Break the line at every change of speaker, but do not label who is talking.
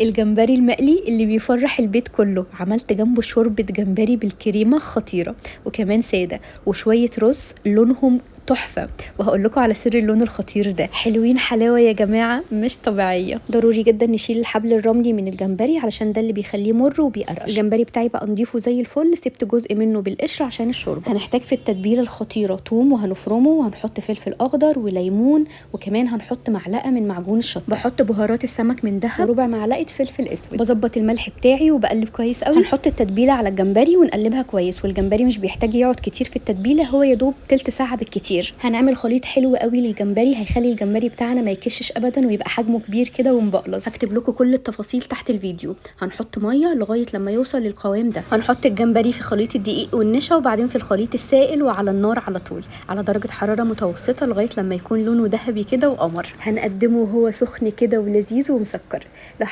الجمبري المقلي اللي بيفرح البيت كله. عملت جنبه شوربة جمبري بالكريمة خطيرة، وكمان سادة، وشوية رز لونهم تحفة، وهقول لكم على سر اللون الخطير ده. حلوين حلاوة يا جماعة مش طبيعية. ضروري جدا نشيل الحبل الرملي من الجمبري علشان ده اللي بيخليه مر وبيقرقش. الجمبري بتاعي بقى نضيفه زي الفل، سبت جزء منه بالقشر عشان الشوربة. هنحتاج في التتبيلة الخطيرة توم، وهنفرمه، وهنحط فلفل اخضر وليمون، وكمان هنحط معلقة من معجون الشطة. بحط بهارات السمك من دهب وربع معلقة فلفل اسود. بظبط الملح بتاعي وبقلب كويس قوي. هنحط التتبيلة على الجمبري ونقلبها كويس، والجمبري مش بيحتاج يقعد كتير في التتبيلة، هو يا دوب تلت ساعة بالكتير. هنعمل خليط حلو قوي للجمبري هيخلي الجمبري بتاعنا ما يكشش ابدا ويبقى حجمه كبير كده ومبقلص. هكتب لكم كل التفاصيل تحت الفيديو. هنحط مية لغاية لما يوصل للقوام ده. هنحط الجمبري في خليط الدقيق والنشا، وبعدين في الخليط السائل، وعلى النار على طول على درجه حرارة متوسطه لغاية لما يكون لونه ذهبي كده وقمر. هنقدمه وهو سخن كده ولذيذ ومسكر. لو